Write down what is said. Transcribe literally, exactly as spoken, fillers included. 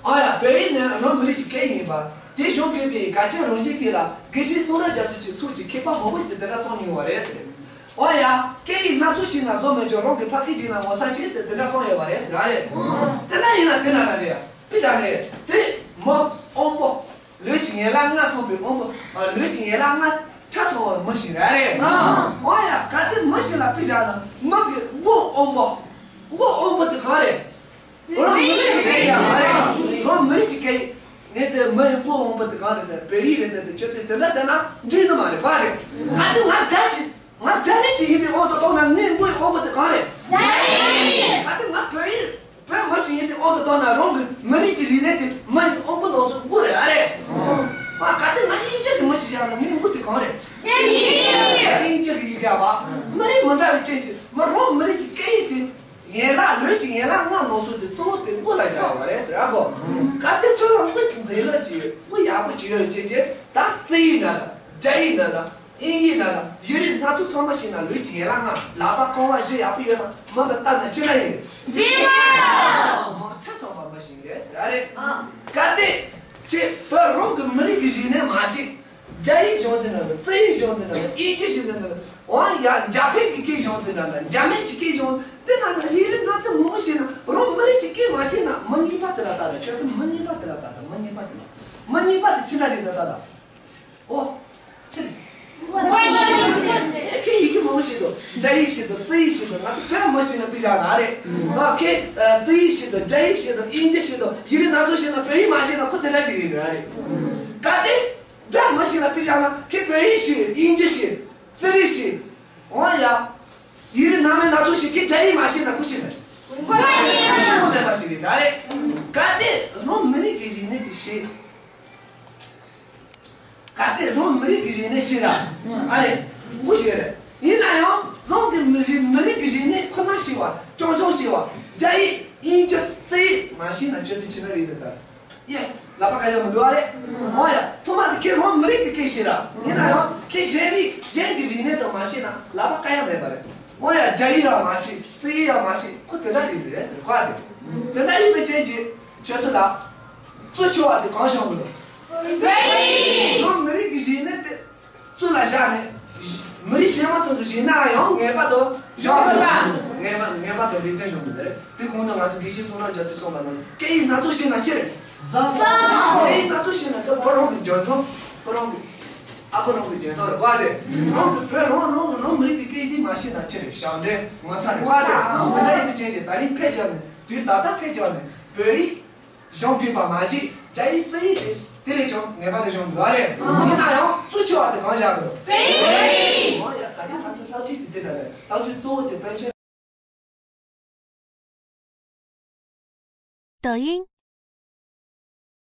ཨ་ཡ། བོད་ཡིག་ནི་རང་མི་རིགས་ཀྱི་སྐད་ཡིན་པ། དེ་བྱུང་དགོས་པའི་གལ་ཆེན་རང་བཞིན་དེ་ལ་དགེ་བཤེས་གསུང་རབ་རྒྱ་མཚོ་ཆེ་སོགས་ཀྱི་མཁས་པ་མང་པོ་ཞིག་དེ་འདྲ་གསུངས་མྱོང་བ་རེད་ཟེར། ཨ་ཡ། སྐད་ཡིག་སྣ་ཚོགས་ཤིག་ན་བཟོ་མེད་ཀྱང་རང་གི་ཕ་སྐད་ཅིག་ན་ངོ་ཚ་ཞིག་ཟེར་དེ་འདྲ་གསུངས་ཡོད་པ་རེད་ཟེར་ར་རེད། དེ་འདྲ་ཡིན་ན་དེ་འདྲ་ར་རེད། དཔེ་བཞག་ནས་དེ་མི་དབང་པོ། ལུས་ཀྱི་ཡན་ལག་ལྔ་ཚང་བའི་དབང་པོ། ཨ། ལུས་ཀྱི་ཡན་ལག་ལྔ་ཆ་ཚང་བ་མི་ཞིག་ར་རེད། ཨ་ཡ། གལ་ཏེ་མི་ཞིག་ལ་དཔེ་བཞག་ན་མི་གི་དབང་པོ། དབང་པོ་དེ་གང་རེད། རང་མི་རིགས་ཀྱི་སྐད་ཡིན་པ་རེད། རང་མི་རིགས་ཀྱི་སྐད་ཡིན། ངས་དེ་མི་ཡི་དབང་པོ་དབང་པོ་དེ་གང་རེད་ཟེར། བོད་ཡིག་རེད་ཟེར་ཏེ་ཁྱོད་ཚོས་དེ་འདྲ་ཟེར་ན་འགྲིག་ནི་མ་རེད་པ་རེད། གལ་ཏེ་ང་རྒྱ་ཞིག་ང་རྒྱ་རིགས་ཤིག་ཡིན་པའི་དབང་དུ་བཏང་ན་ངའི་དབང་པོ་དེ་གང་རེད། རྒྱ་ཡིག་གལ་ཏེ་ང་བོད་ཡིག་བོད་མི་ཞིག་ཡིན་པའི་དབང་དུ་བཏང་ན་རང་གི་མི་རིགས་ཀྱི་རིག་གནས་དེ་མི་ཡི་དབང་པོ་ནང་སོ་དབུ་རེད་ཨ་རེད། ཨ། གལ་ཏེ་ང་དབྱིན་ཇི་གི་མི་ཞིག་ཡིན་ན་ངའི་དབུ་དེ་གང་རེད། དབྱིན་ཇི་གི་ཡི་གེ་བ། མི་རིགས་མི་འདྲ་བའི་རྐྱེན་གྱིས་མི་རང་མི་རིགས་ཀྱི་སྐད་ཡིག་དེ། ཡན་ལག་ལུས་ཀྱི་ཡན་ལག་ལྔ་ནང་སོ་དེ་གཙོ་བོ་དེ་དབུ་ལ་བཞག་ཡོད་པ་རེད་ཟེར་ཨ་གོ། གལ་ཏེ་ཁྱོད་རང་དབུ་མཛེས་ལགས་ཀྱི་དབུ་ཡག་པོ་ཅིག་ཡོད་རྐྱེན་གྱིས་ད་རྩིས་ཡིག་ན་ར། རྒྱ་ཡིག་ན་ར། དབྱིན་ཡིག་ན་ར། ཡུལ་རིགས་སྣ་ཚོགས་ཚང་མ་ཞིག་ན་ལུས་ཀྱི་ཡན་ལག་ལྔ་ལག་པ་རྐང་པ་བཞི་ཡག་པོ་ཡོད་ན་མི་ལ་ལྟ་ན་ཅི་འདྲ་ཡིན། མཛེས་པ། མང་ཆ་ཚང་བ་མི་ཞིག་རེད་ཟེར་ཨ་རེད། གལ་ཏེ་ཁྱེད་བོད་རང་གི་མི་རིགས་ཀྱི་རིག་གནས་མ་ཤེས། རྒྱ་ཡིག་སྦྱོང་ཚེ་ན་ར། རྩིས་ཡིག་སྦྱོང་ཚེ་ན་ར། དབྱིན་ཇི་ཤེས་ཚེ་ན་ར། འོ་ཡ། འཇར་པན་གྱི་སྐད་སྦྱོང་ཚེ་ན་ར། འཇར་མན་གྱི་སྐད་སྦྱོང་དེ་ན་ར། ཡུལ་རིགས་སྣ་ཚོགས་མང་པོ་ཤེས་ན་རང་མི་རིགས་ཀྱི་སྐད་མ་ཤེས་ན་མི་གཉིས་པ་དེ་ལ་ལྟ་ད། ཁྱོད་ཚོ་མི་གཉིས་པ་དེ་ལ་ལྟ་ད། མི་གཉིས་པ་དེ་ལ། མི་གཉིས་པ་དེ་ཅི་འདྲ་རེད་ལྟ་ད། ཨོ། ཅི་རེད། ཁྱོད་ཡི་གེ་མང་པོ་ཤེས་འདུག་འཇར་ཡིག་ཤེས་འདུག་རྩིས་ཡིག་ཤེས་འདུག་ང་ཚོ་བོད་མི་ཤེས་ན་དཔེ་བཞག་ན་རེད། ང་ཁྱེད་རྩིས་ཡིག་ཤེས་འདུག་རྒྱ་ཡིག་ཤེས་འདུག་དབྱིན་ཇི་ཤེས་འདུག་ཡུལ་རིགས་སྣ་ཚོགས་ཤེས་ན་བོད་ཡིག་མ་ཤེས་ན་ཁོ་དེ་འདྲ་ཞིག་རེད་འདུག་ཨ་རེད། གལ་ཏེ། སྒྲ་མི་ཤེས་ན་དཔེ་བཞག་ན་ཁྱེད་བོད་ཡིག་ཤེས། དབྱིན་ཇི་ཤེས། རྩིས་རིག་ཤེས། འོ་ཡ། ཡུལ་རིགས་སྣ་མིན་སྣ་ཚོགས་ཤེས། ཁྱེད་རྒྱ་ཡིག་མ་ཤེས་ན་ཁུ་ཆེ་མེད། ཁུ་མེད་པ་ཞིག་རེད་ད་རེད། གལ་ཏེ་རང་མི་རིགས་ཀྱི་རིག་གནས་དེ་ཤེས། གལ་ཏེ་རང་མི་རིགས་ཀྱི་རིག་གནས་ཤེས་ར། ཨ་རེད། ཁུ་ཤེས་རེད། ཡིན་ན་ཡང་རང་གི་མི་རིགས་མི་རིགས་ཀྱི་རིག་གནས་ཁོ་ན་ཤེས་པ། རྐྱང་རྐྱང་ཤེས་པ། རྒྱ་ཡིག་དབྱིན་ཇི་རྩིས་ཡིག་མ་ཤེས་ན་ཁྱོད་ཚོ་ཅི་འདྲ་རེད་ཟེར་ད། ཡེ། ལག་པ་ཁ་ཡོད་མི་འདུག་ཨ་རེད། འོ་ཡ། ཐོག་མ་དེ་ཁྱེད་རང་མི་རིགས་ཀྱི་སྐད་ཤེས་ར། ཡིན་ན་ཡང་ཁྱེད་གཞན་རིགས་གཞན་གྱི་རིག་གནས་དང་མ་ཤེས་ན་ལག་པ་ཁ་ཡ་མེད་པ་རེད། འོ་ཡ། རྒྱ་ཡིག་ཡང་མ་ཤེས། རྩིས་ཡིག་ཡང་མ་ཤེས། ཁོ་དེ་འདྲ་རེད་རེད་ཟེར་གོ་ཨ་དེ། དེ་འདྲ་ཡིན་པའི་རྐྱེན་གྱིས་ཁྱོད་ཚོ་ལ་གཙོ་ཆེ་བ་དེ་གང་བྱུང་གི་འདུག་རང་མི་རིགས་ཀྱི་རིག་གནས་དེ། གཙོ་ལ་བཞག་ནས། མི་རིགས་གཞན་མ་ཚོ་གི་ཞིག་ན་ཡང་ངེས་པར་དུ་སྦྱོང་དགོས་པ། ངེས་པར་ངེས་པར་དུ་ལེ་ཚན་སྦྱོང་དགོས་པ་རེད། དེ་གོང་དུ་ང་ཚོ་དགེ་བཤེས་གསུང་རབ་རྒྱ་མཚོས་གསུངས་པ་ནང་སྐད་ཡིག་སྣ་ཚོགས་ཤེས་ན་ཅི་རེད། བཟང་། སྐད་ཡིག་སྣ་ཚོགས་ཤེས་ན་ཁོ་བོད་རང་གི་འཇོན་ཐང་། ཁོ་རང་གི་ཨ་ཁུ་རང་གི་འཇོན་ཐང་རེད་པ་དེ། རང་གི་བོད་རང་རང་རང་མི་རིགས་ཀྱི་སྐད་ཡིག་མ་ཤེས་ན་ཅི་རེད། ཞབས་འདྲེན་ངོ་ཚ་རེད་པ་དེ། འདི་འདྲ་ཡིན་པའི་རྐྱེན་གྱིས་ད་རིང་ཕེབས་བྱས་ནས་དུས་ད་ལྟ་ཕེབས་བྱས་ནས་བོད་ཡིག་སྦྱོང་དགོས་པ་མ་གཞི་རྒྱ་ཡིག་རྩིས་ཡིག་དེ་དེ་ལས་ཀྱང་ངེས་པར་དུ་སྦྱོང་དགོས་པ་རེད། ཡིན་ན་ཡང་གཙོ་ཆེ་བ་དེ་གང་བཞག་དགོས། བོད་ཡིག་འོ་ཡ། ད་རིང་ང་ཚོའི་བསླབ་ཁྲིད་དེ་དེ་འདྲ་རེད། བསླབ་ཁྲིད་གཙོ་བོ་དེ་པཎ་ཆེན།